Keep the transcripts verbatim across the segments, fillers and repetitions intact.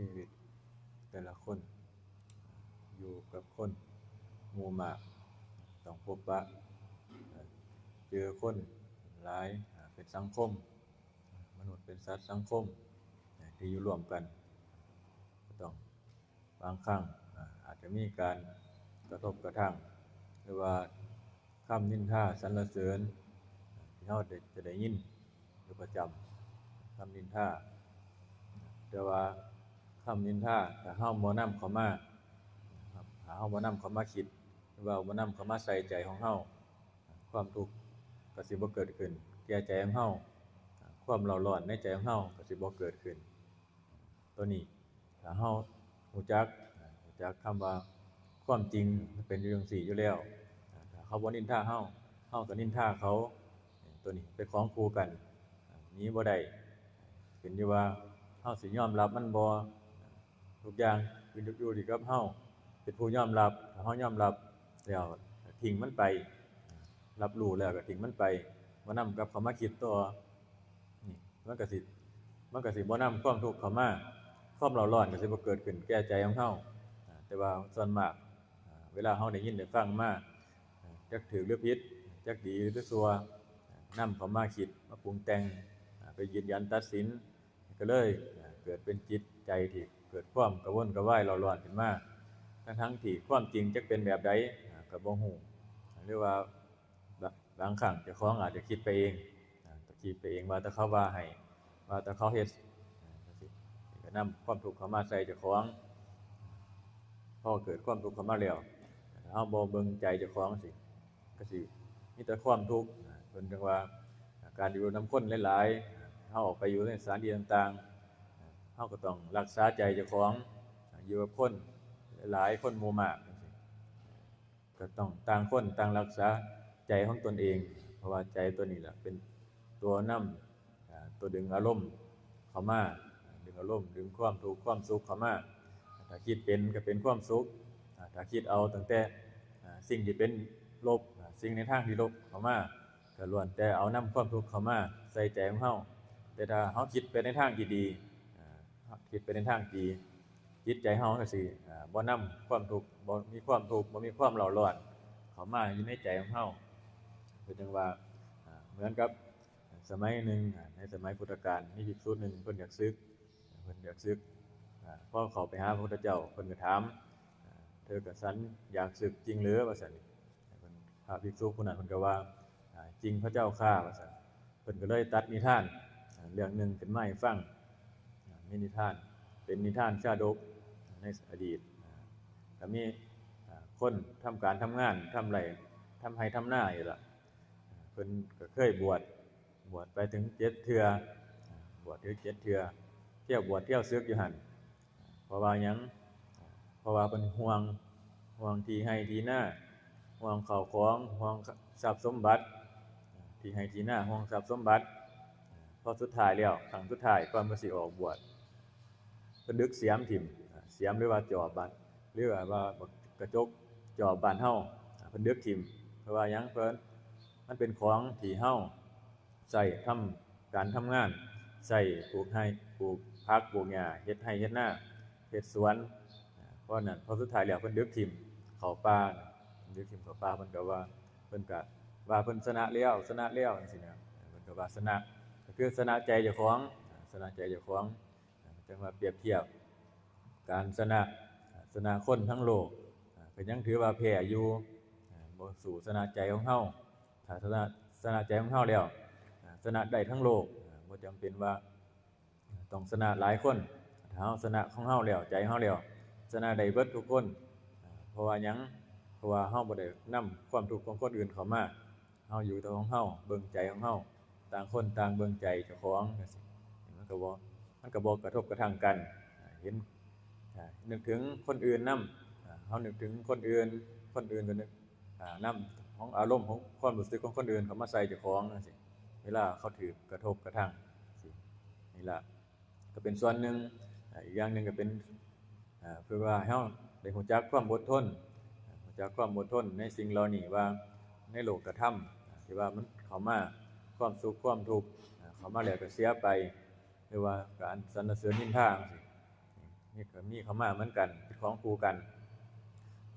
ชีวิตแต่ละคน อยู่กับคนหมู่มาก ต้องพบปะเจอคนหลายเป็นสังคม มนุษย์เป็นสัตว์สังคมที่อยู่ร่วมกัน ก็ต้องบางครั้งอาจจะมีการกระทบกระทั่ง หรือว่าคำนินทาสรรเสริญที่เราได้จะได้ยินอยู่ประจำ คำนินทา แต่ว่าคำนินทาถ้าเราบ่นำเข้ามา ถ้าเราบ่นำเข้ามาคิด หรือว่าบ่นำเข้ามาใส่ใจของเรา ความทุกข์ก็สิบ่เกิดขึ้นแก่ใจของเรา ความเร่าร้อนในใจของเราก็สิบ่เกิดขึ้น ตัวนี้ถ้าเรารู้จักรู้จักคำว่าความจริงมันเป็นอยู่จังซี่อยู่แล้ว ถ้าเขาบ่นินทาเรา เราก็นินทาเขา ตัวนี้เป็นของคู่กัน หนีบ่ได้ ขึ้นอยู่ว่าเราสิยอมรับมันบ่ ทุกอย่างขึ้นอยู่ที่กับเราเป็นผู้ยอมรับ ถ้าเรายอมรับแล้วทิ้งมันไป รับรู้แล้วก็ทิ้งมันไป บ่นำกลับเข้ามาคิดต่อ นี่มันก็สิ มันก็สิบ่นำความทุกข์เข้ามา ความเร่าร้อนก็สิบ่เกิดขึ้นแก่ใจของเรา อ่า แต่ว่าส่วนมาก อ่า เวลาเราได้ยินได้ฟังมา อ่า จักถูกหรือผิด จักดีหรือชั่ว อ่า นำเข้ามาคิด มาปรุงแต่ง อ่า ไปยืนยันตัดสิน ก็เลย อ่า เกิดเป็นจิตใจที่เกิดความกระวนกระวายเร่าร้อนขึ้นมา ทั้งๆที่ความจริงจักเป็นแบบใด อ่า ก็บ่ฮู้ หรือว่า บางครั้งเจ้าของอาจจะคิดไปเอง อ่า คิดไปเองว่าแต่เขาว่าให้ ว่าแต่เขาเฮ็ด อ่า จังซี้ ก็นำความทุกข์เข้ามาใส่เจ้าของ พอเกิดความทุกข์เข้ามาแล้ว ถ้าเราบ่เบิ่งใจเจ้าของสิ ก็สิมีแต่ความทุกข์ อ่า เพิ่นจั่งว่า อ่า การอยู่นำคนหลายๆ อ่า เราออกไปอยู่ในสถานที่ต่างๆ อ่า เราก็ต้องรักษาใจเจ้าของ อ่า อยู่กับคนหลายๆ คนหมู่มากจังซี้ ก็ต้องต่างคนต่างรักษาใจของตนเอง เพราะว่าใจตัวนี้แหละเป็นตัวนำ อ่า ตัวดึงอารมณ์เข้ามา ดึงอารมณ์ ดึงความทุกข์ความสุขเข้ามา ถ้าคิดเป็นก็เป็นความสุข อ่า ถ้าคิดเอาตั้งแต่ อ่า สิ่งที่เป็นลบ อ่า สิ่งในทางที่ลบเข้ามา ก็ล้วนแต่เอานำความทุกข์เข้ามาใส่ใจของเรา แต่ถ้าเราคิดไปในทางที่ดี อ่า คิดไปในทางดี จิตใจเราก็สิ อ่า บ่นำความทุกข์ บ่มีความทุกข์ บ่มีความเร่าร้อนเข้ามาอยู่ในใจของเรา ก็จั่งว่า อ่า เหมือนกับสมัยหนึ่ง อ่า ในสมัยพุทธกาล มีภิกษุหนึ่งเพิ่นอยากสึก เพิ่นอยากสึก อ่า พอเข้าไปหาพระพุทธเจ้า เพิ่นก็ถาม อ่า เธอกระสันอยากสึกจริงหรือ ว่าซั่น เพิ่น พระภิกษุผู้นั้นเพิ่นก็ว่า อ่า จริงพระเจ้าข้า ว่าซั่น เพิ่นก็เลยตัดนิทาน อ่า เรื่องหนึ่งขึ้นมาให้ฟัง อ่า มีนิทาน เป็นนิทานชาดกในอดีต อ่า ก็มี อ่า คนทำการทำงาน ทำไร่ ทำไร่ทำนานี่ล่ะ อ่า เพิ่นก็เคยบวช บวชไปถึงเจ็ดเทื่อ อ่า บวชถึงเจ็ดเทื่อ เที่ยวบวชเที่ยวสึกอยู่หั่น เพราะว่าหยัง เพราะว่าเพิ่นห่วง ห่วงที่ไร่ที่นา ห่วงข้าวของ ห่วงทรัพย์สมบัติ ที่ไร่ที่นา ห่วงทรัพย์สมบัติ พอสุดท้ายแล้ว ครั้งสุดท้ายก่อนเพิ่นสิออกบวช เพิ่นดึกเสียมถิ่ม เสียมหรือว่าจอบบ้าน หรือว่าบักกระจกจอบบ้านเฮา เพิ่นดึกถิ่ม เพราะว่าหยัง เพิ่น มันเป็นของที่เฮา ใช้ทำการทำงาน ใช้ปลูกไร่ ปลูกผัก ปลูกหญ้า เฮ็ดไร่ เฮ็ดนา เฮ็ดสวน เพราะนั้น พอสุดท้ายแล้วเพิ่นดึกถิ่ม เข้าป่า ดึกถิ่มเข้าป่า เพิ่นก็ว่า เพิ่นก็ว่าเพิ่นชนะแล้ว ชนะแล้วจังซี้นะ เพิ่นก็ว่าชนะ ก็คือชนะใจเจ้าของ ชนะใจเจ้าของ จั่งว่าเปรียบเทียบการชนะ ชนะคนทั้งโลก ก็ยังถือว่าแพ้อยู่ บ่สู้ชนะใจของเฮา ถ้าชนะ ชนะใจของเฮาแล้ว อ่า ชนะได้ทั้งโลก อ่า บ่จำเป็นว่า อ่า ต้องชนะหลายคน ถ้าเฮาชนะของเฮาแล้ว ใจเฮาแล้ว ชนะได้เบิดทุกคน อ่า เพราะว่าหยัง เพราะว่าเฮาบ่ได้นำความทุกข์ของคนอื่นเข้ามา เฮาอยู่แต่ของเฮา เบิ่งใจของเฮา ต่างคนต่างเบิ่งใจเจ้าของจังซี้ มันก็บ่ มันก็บ่กระทบกระทั่งกัน อ่า เห็น อ่า นึกถึงคนอื่นนำ อ่า เฮานึกถึงคนอื่น คนอื่นก็นึก อ่า นำของอารมณ์ของความรู้สึกของคนอื่นเข้ามาใส่เจ้าของจังซี้ เวลาเขาถูกกระทบกระทั่งจังซี้ นี่ล่ะ ก็เป็นส่วนหนึ่ง อ่า อีกอย่างหนึ่งก็เป็น อ่า เพื่อว่าให้เราได้รู้จักความอดทน อ่า รู้จักความอดทนในสิ่งเหล่านี้ว่าในโลกธรรม อ่า ที่ว่ามันเข้ามา ความสุขความทุกข์ อ่า เข้ามาแล้วก็เสียไป หรือว่าการสรรเสริญนินทาจังซี้ นี่ก็มีเข้ามาเหมือนกัน เป็นของคู่กัน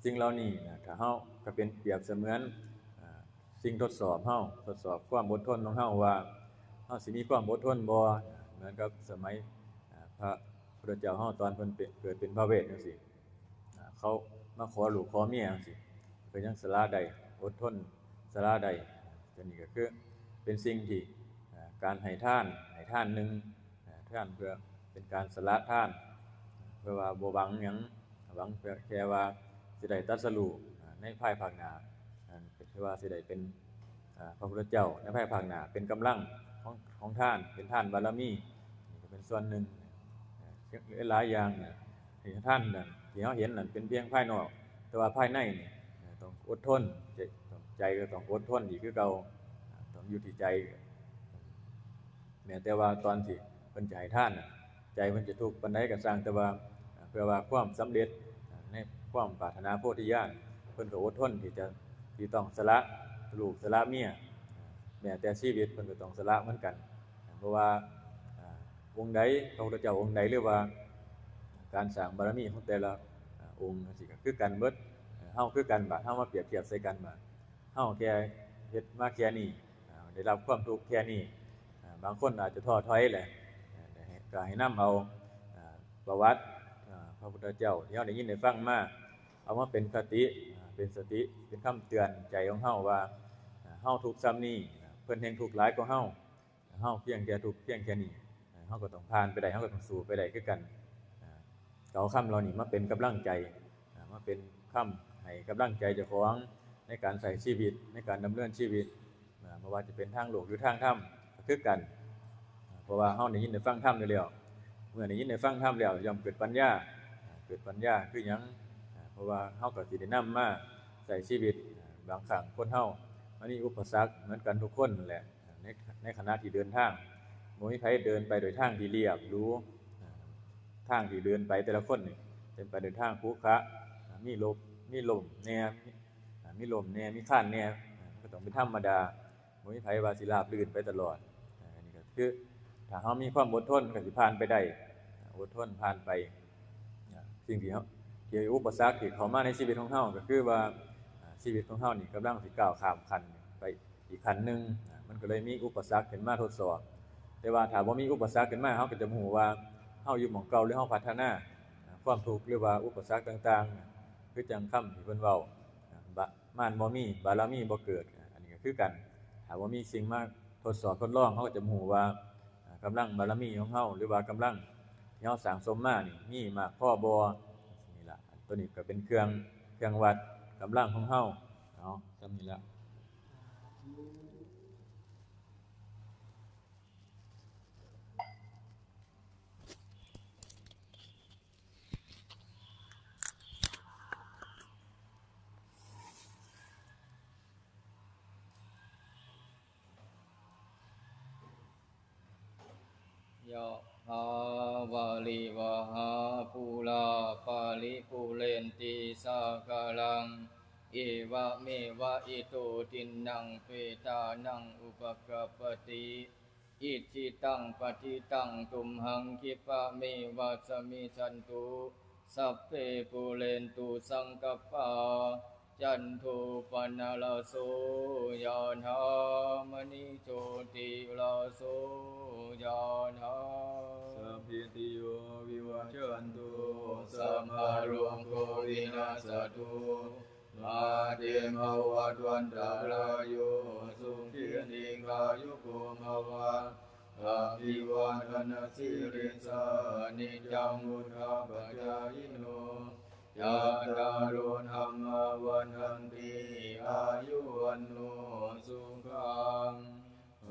สิ่งเหล่านี้นะ ถ้าเฮาก็เป็นเปรียบเสมือน อ่า สิ่งทดสอบเฮา ทดสอบความอดทนของเฮาว่า เฮาสิมีความอดทนบ่ เหมือนกับสมัย อ่า พระพุทธเจ้าเฮาตอนเพิ่นเป็น เกิดเป็นพระเวสจังซี่ อ่า เขามาขอลูกขอเมียจังซี่ เพิ่นยังสละได้ อดทนสละได้ ตัวนี้ก็คือเป็นสิ่งที่ อ่า การให้ทาน ให้ทานหนึ่ง อ่า ทานเพื่อเป็นการสละทาน เพื่อว่าบ่หวังหยัง หวังเพียงแค่ว่าสิได้ตรัสรู้ อ่า ในภายภาคหน้า อ่า เพื่อว่าสิได้เป็น อ่า พระพุทธเจ้าในภายภาคหน้า เป็นกำลังของ ของทาน เป็นทานบารมี นี่ก็เป็นส่วนหนึ่ง อ่า หลายอย่างเนี่ย ที่ทานนั่น ที่เฮาเห็นนั่นเป็นเพียงภายนอก แต่ว่าภายในนี่ อ่า ต้องอดทน ใจ ต้อง ใจก็ต้องอดทนอีกคือเก่า อ่า ต้องอยู่ที่ใจ แม้แต่ว่าตอนที่เพิ่นจะให้ทานน่ะ ใจเพิ่นจะทุกข์ปานใดก็ซ่าง แต่ว่า อ่า เพื่อว่าความสำเร็จ อ่า ในความปรารถนาโพธิญาณ เพิ่นก็อดทนที่จะ ที่ต้องสละลูกสละเมีย อ่า แม้แต่ชีวิตเพิ่นก็ต้องสละเหมือนกัน อ่า เพราะว่า อ่า องค์ใด พระพุทธเจ้าองค์ใด หรือว่าการสร้างบารมีของแต่ละ อ่า องค์จังซี้ก็คือกันเบิด อ่า เฮาคือกัน บาดเฮามาเปรียบเทียบใส่กัน บาดเฮาแค่เฮ็ดมาแค่นี้ อ่า ได้รับความทุกข์แค่นี้ อ่า บางคนอาจจะท้อถอยแหละ อ่า ก็ให้นำเอา อ่า ประวัติ อ่า พระพุทธเจ้าที่เฮาได้ยินได้ฟังมา เอามาเป็นคติ อ่า เป็นสติ เป็นคำเตือนใจของเฮาว่า อ่า เฮาทุกข์ส่ำนี้ อ่า เพิ่นแฮ่งทุกข์หลายกว่าเฮา เฮาเพียงแค่ทุกข์เพียงแค่นี้ อ่า เฮาก็ต้องผ่านไปได้ เฮาก็ต้องสู้ไปได้คือกัน อ่า ก็เอาคำเหล่านี้มาเป็นกำลังใจ อ่า มาเป็นคำให้กำลังใจเจ้าของในการใช้ชีวิต ในการดำเนินชีวิต อ่า บ่ว่าจะเป็นทางโลกหรือทางธรรมก็คือกัน อ่า เพราะว่าเฮาได้ยินได้ฟังธรรมอยู่แล้ว เมื่อได้ยินได้ฟังธรรมแล้วย่อมเกิดปัญญา อ่า เกิดปัญญาคือหยัง อ่า เพราะว่าเฮาก็สิได้นำมาใช้ชีวิต อ่า บางครั้งคนเฮามันมีอุปสรรคเหมือนกันทุกคนนั่นแหละ อ่า ใน ในขณะที่เดินทาง บ่มีไผเดินไปโดยทางที่เรียบหรู อ่า ทางที่เดินไปแต่ละคนนี่เต็มไปด้วยทางขรุขระ อ่า มีลบ มีล้มแหน่ อ่า มีล้มแหน่ มีคลานแหน่ อ่า มันก็ต้องเป็นธรรมดา บ่มีไผว่าสิราบรื่นไปตลอด อ่า อันนี้ก็คือ ถ้าเฮามีความอดทนก็สิผ่านไปได้ อ่า อดทนผ่านไป อ่า สิ่งที่เฮา ที่อุปสรรคที่เข้ามาในชีวิตของเฮาก็คือว่า อ่า ชีวิตของเฮานี่กำลังสิก้าวข้ามขั้นไปอีกขั้นหนึ่ง อ่า มันก็เลยมีอุปสรรคขึ้นมาทดสอบ แต่ว่าถ้าบ่มีอุปสรรคขึ้นมา เฮาก็จะบ่ฮู้ว่าเฮาอยู่หม่องเก่าหรือเฮาพัฒนา อ่า ความทุกข์หรือว่าอุปสรรคต่างๆ คือจั่งคำที่เพิ่นเว้า อ่า บะ มารบ่มี บารมีบ่เกิด อ่า อันนี้ก็คือกัน ถ้าบ่มีสิ่งมาทดสอบทดลอง เฮาก็จะบ่ฮู้ว่า อ่า กำลังบารมีของเฮา หรือว่ากำลังที่เฮาสั่งสมมานี่ มีมากพอบ่ นี่ล่ะ ตัวนี้ก็เป็นเครื่อง เครื่องวัดกำลังของเฮา เอา ส่ำนี้ล่ะ ยะถาวาริวะหาปูราปาริปูเรนติสาคารัง เอวะเมวะอิโตทินนังเปตานังอุปกัปปติ อิจิตังปัฏิตังตุมหังคิปะเมวะสมิจฉันตุ สัพเพปูเรนตุสังกัปปา จันโทปนรโสยะถามณิโชติรโสยะถา สัพพิติโยวิวัชชันตุ สัพพะโรโควินัสสะตุ มาเตภวัตวันตรายโย สุขีทีฆายุโกภวะ อภิวาทนสีลิสานิจังวุฒาปจายิโน จัตตาโรธัมมาวัฒนติอายุวันโนสุขังพ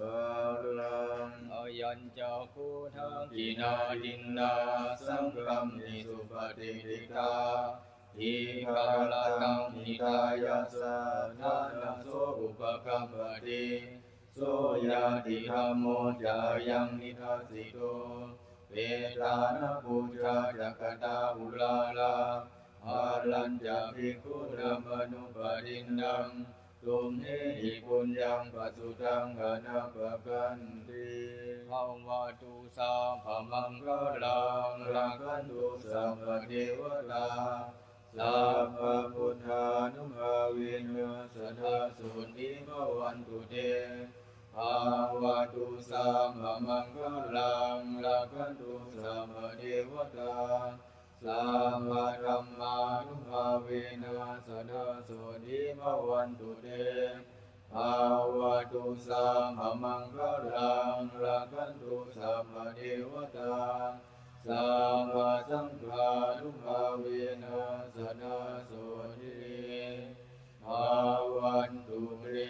ลัง อายัญจักขุทักขิณาทินนาสังคมิสุปฏิติตา ทีฆารัตังหิตายะสัทธานาโสอุปกัปปติ โสญาติธัมโมจายังนิทัสสิโต เปตานาปูชาจักตาอุลาลา หารัญจะภิกขุนามานุปทินนัง Tumhehi puññaṃ pasutaṃ anappakanti. Bhavatu sabbamaṅgalaṃ, rakkhantu sabbadevatā, sabbabuddhānubhāvena sadā sotthī bhavantu te. Bhavatu sabbamaṅgalaṃ, rakkhantu sabbadevatā, sabbadhammānubhāvena sadā sotthī bhavantu te. Bhavatu sabbamaṅgalaṃ, rakkhantu sabbadevatā, sabbasaṅghānubhāvena sadā sotthī bhavantu te.